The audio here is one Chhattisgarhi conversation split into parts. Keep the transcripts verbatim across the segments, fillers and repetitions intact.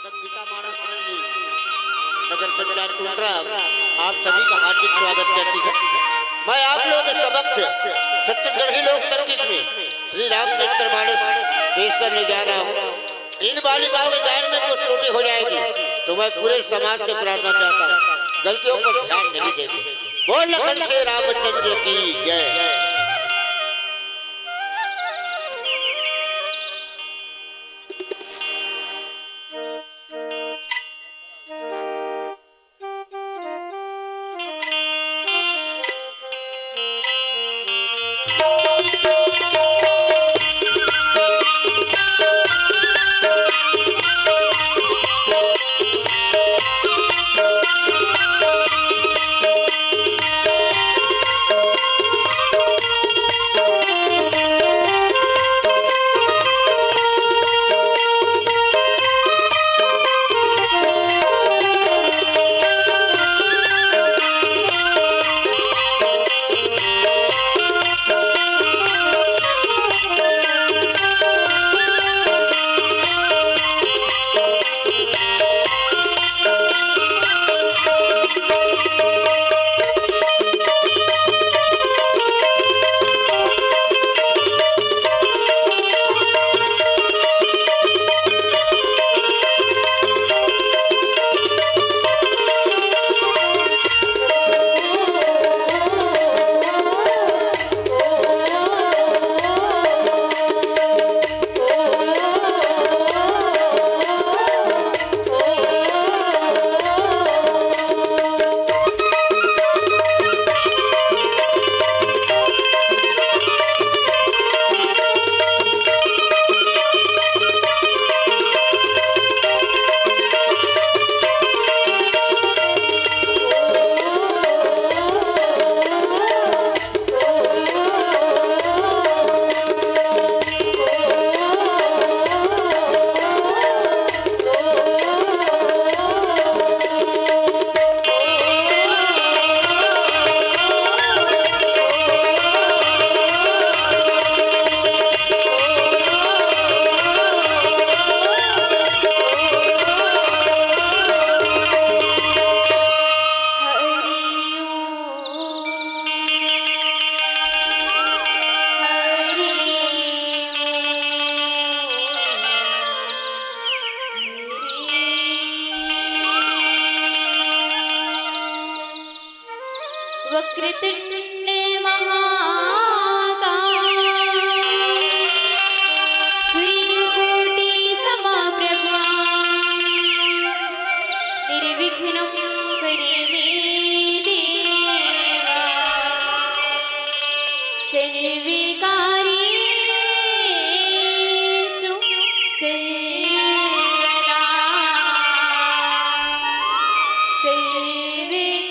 संगीता मानस मंडली, नगर पंचायत टुंडरा, आप सभी का हार्दिक स्वागत करती है। मैं आप लोगों के समक्ष छत्तीसगढ़ी लोक संगीत में श्री रामचंद्र मानस पेश करने जा रहा हूँ। इन बालिकाओं के गायन में कुछ त्रुटि हो जाएगी, तो मैं पूरे समाज से प्रार्थना चाहता हूँ, गलतियों पर ध्यान नहीं देंगे। बोल लखन से रामचंद्र की जय। वक्रतुण्ड महाकाय सूर्यकोटि समप्रभा निर्विघ्नं कुरु मे देवा सर्वकार्येषु सर्वदा। सर्वकार्येषु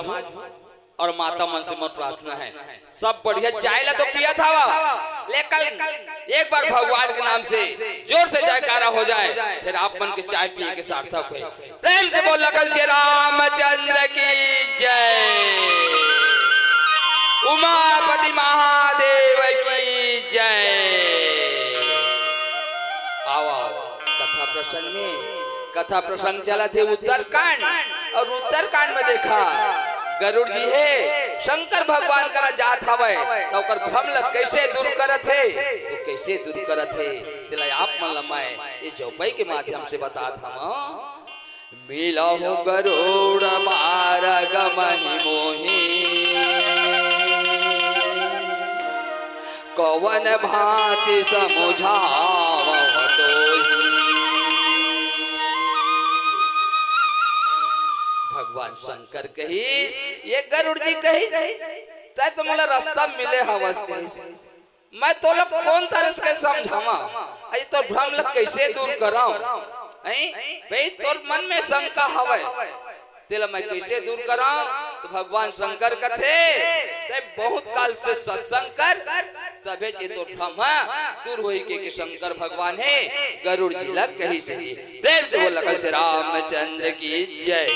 समाज और माता मन से मोर प्रार्थना है, सब बढ़िया चाय ला तो पियत हवा, लेकिन एक बार भगवान के नाम से जोर से जयकारा हो जाए, फिर आप मन के चाय पिए के सार्थक होए। प्रेम से बोल, लखन से रामचंद्र की जय, उमापति महादेव की जय। आओ, आओ, कथा प्रसंग में, कथा प्रसंग चलत हे उत्तरकांड, और उत्तरकांड में देखा, गरुड़ जी हे शंकर भगवान करा जात हवय, त ओकर भ्रम ल कइसे दूर करत हे, तो कइसे दूर करत हे, तेला आप मन ल मैं ये चौपाई के माध्यम से बतात हवं। मिलहु गरुड़ मारग महि मोहि, कवन भांति समुझावहु तोहि। भगवान शंकर कहिस, ये गरुड़ जी कहिस, तैं तो मोला रास्ता मिले हवस कहिस, मैं तोला कोन तरह से समझावां? अई तोर भ्रम ल कइसे दूर करंव? अई भई तोर मन में शंका हवय, तेला मैं कइसे दूर करंव? तो भगवान शंकर कथे, तैं बहुत काल से सत्संग कर, तभे ये तोर भ्रम ह दूर होही के, के शंकर भगवान हे गरुड़ जी ल कहिस जी। प्रेम से बोल, लखन से रामचंद्र की जय।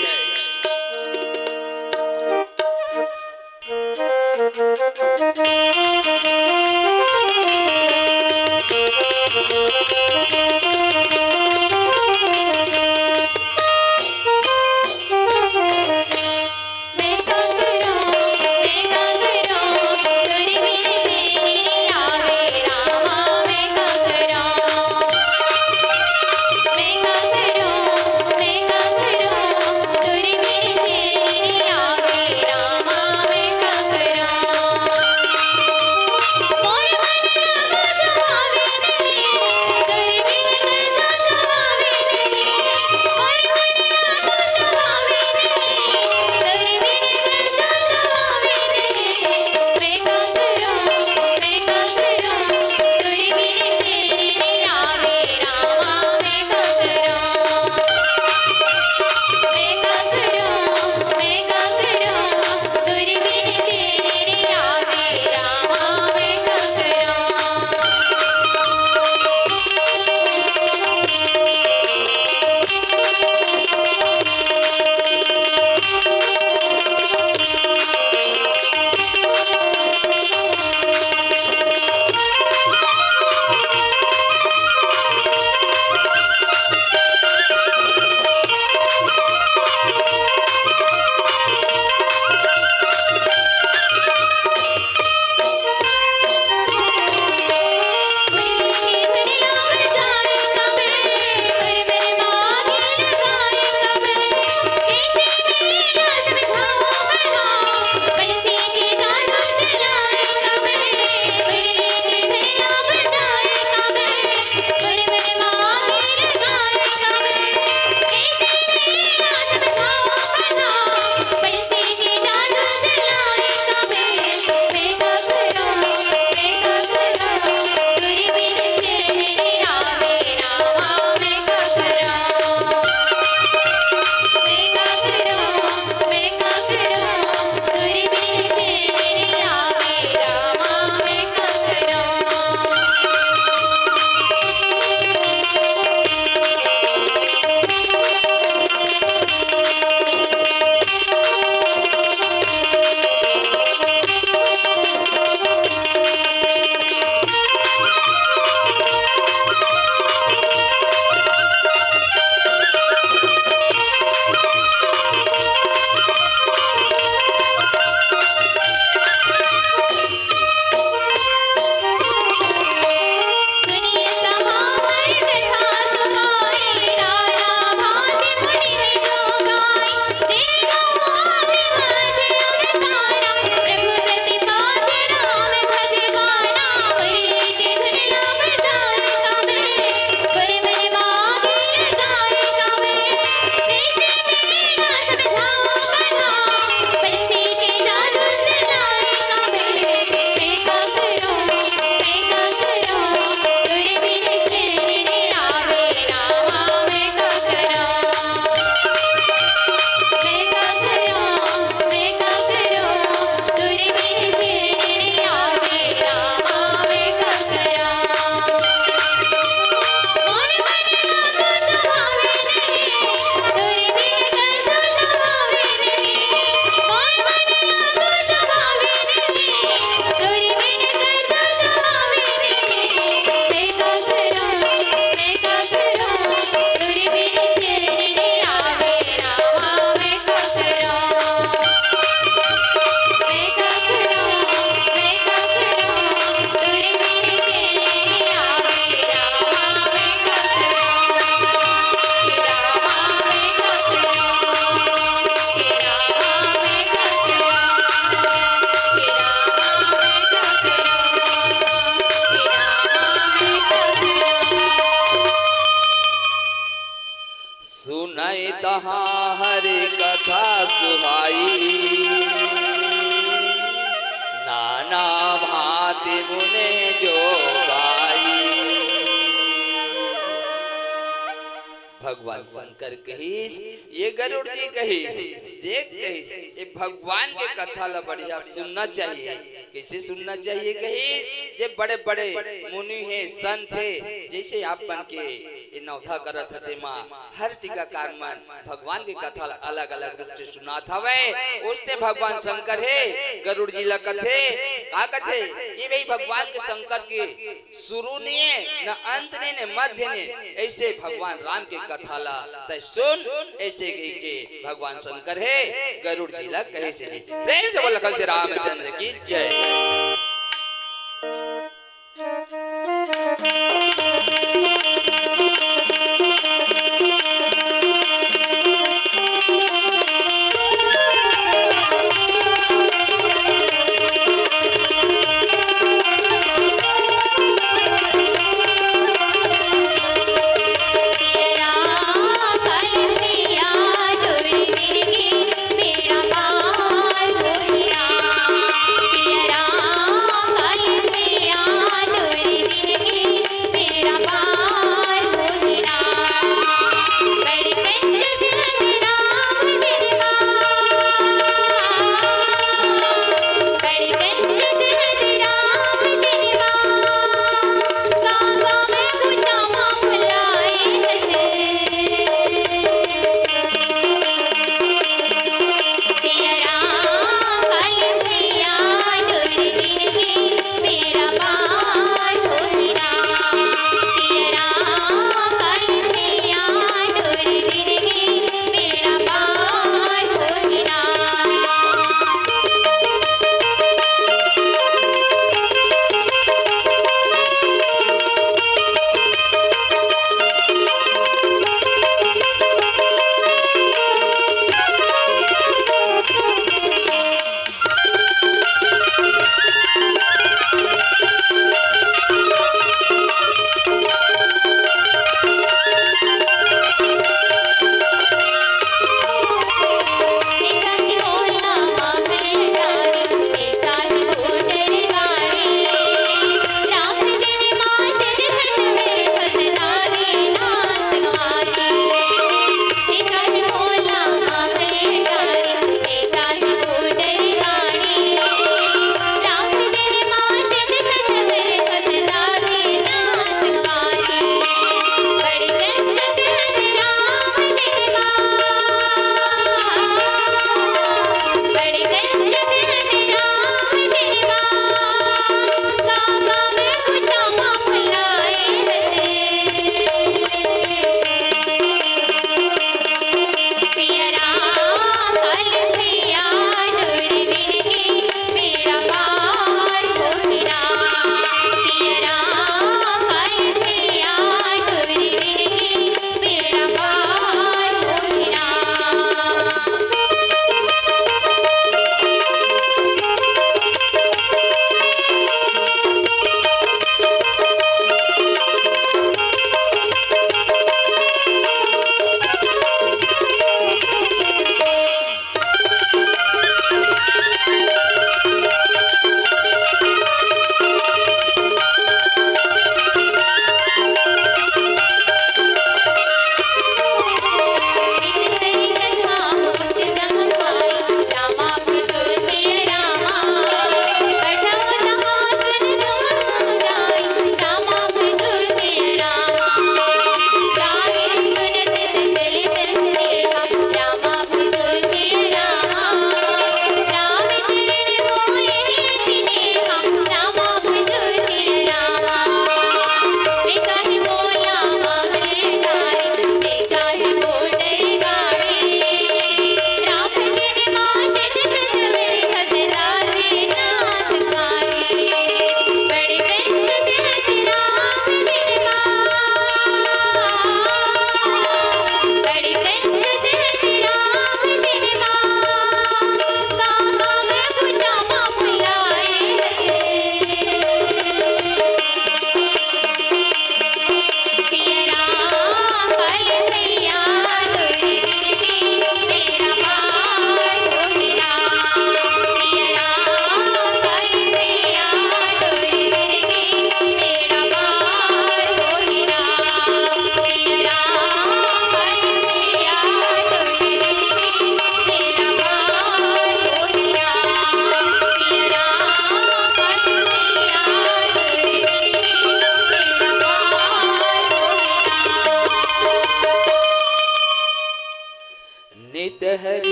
कथा सुहाई, नाना भांति मुने जो गाई। भगवान शंकर कहिस, ये गरुड़ जी कहिस, देख कहिस, ये भगवान के कथा ला बढ़िया सुनना चाहिए। कइसे सुनना चाहिए कहिस, जे बड़े-बड़े मुनि हे, संत हे, जइसे आप मन के ये नवधा करत हे, तेमा हर टीकाकार मन भगवान के कथा ला अलग-अलग रूप से सुनात हवय। ओइसने भगवान शंकर हे, गरुड़ जी ला कथे, का कथे कि भई भगवान के शंकर के शुरू नइ हे, न अंत नइ हे, न मध्य नइ हे। अइसे भगवान राम के कथा ला तैं सुन, अइसे कहिके भगवान शंकर हे गरुड़ जी ला कहिस जी। प्रेम से बोल लखन से रामचंद्र की जय।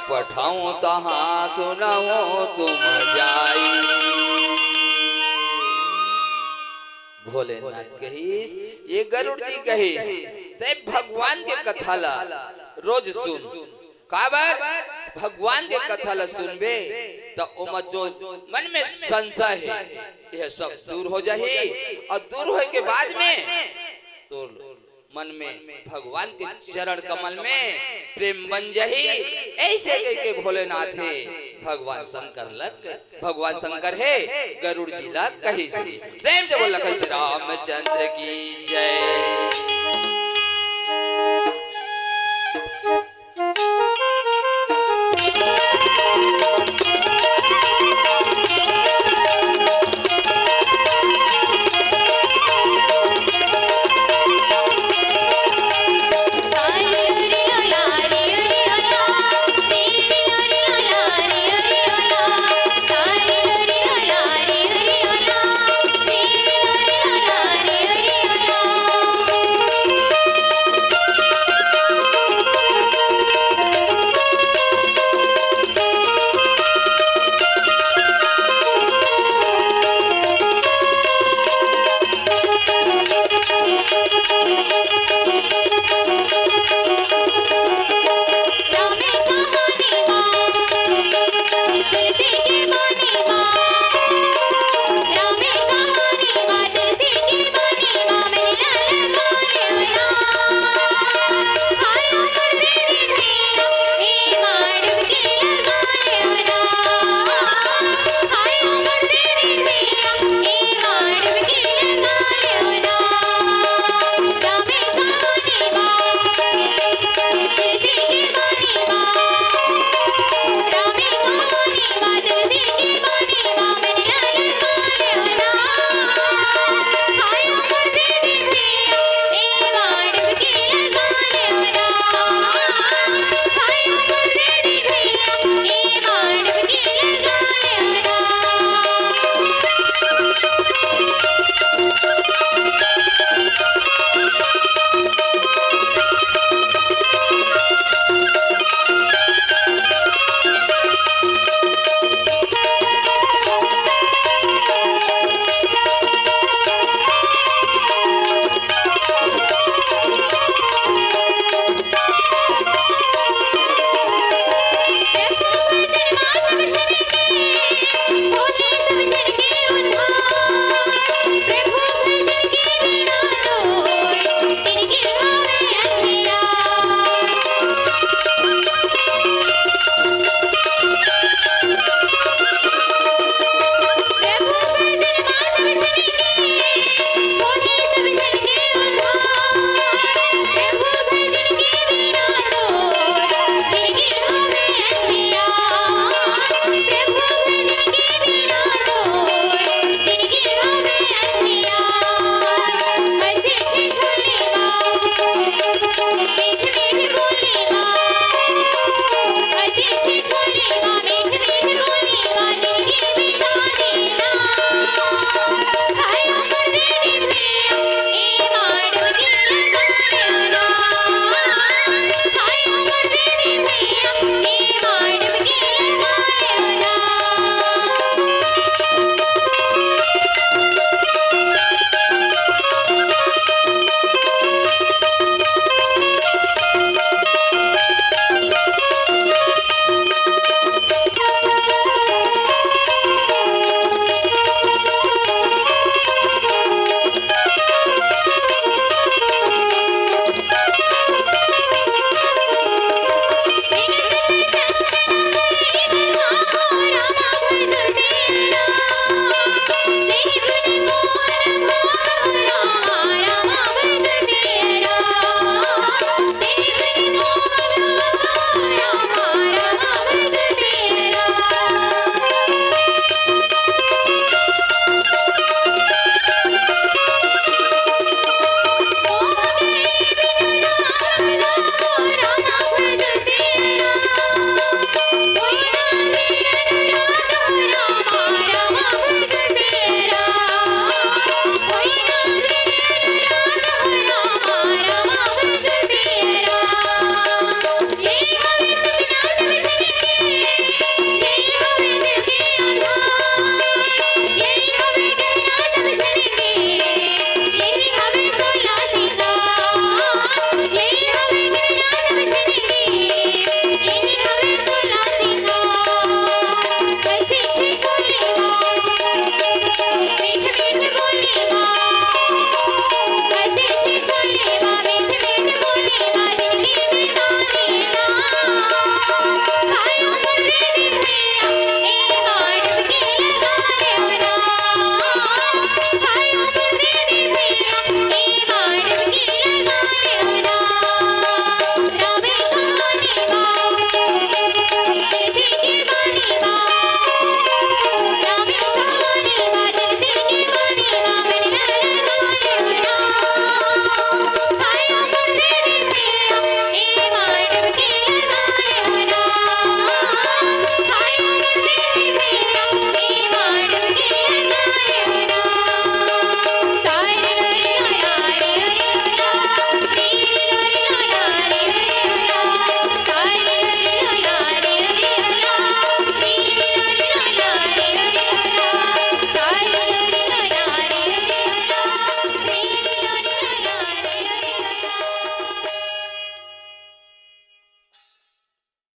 पठाऊं तहां सुनहु तुम जाई। भोलेनाथ कहिस, ये गरुड़ जी कहिस, तैं भगवान के कथा ला रोज सुन। काबर? भगवान के कथा ला सुनबे, त ओमा जो मन में संशय हे, यह सब दूर हो जाही, अउ दूर होए के बाद में तोर मन में भगवान के चरण कमल में प्रेम बन जाही। ऐसे कहिके भोलेनाथ हे, भगवान शंकर लग, भगवान शंकर हे, गरुड़ जी ला कहिस हे। प्रेम से बोल लखन श्री रामचंद्र की जय।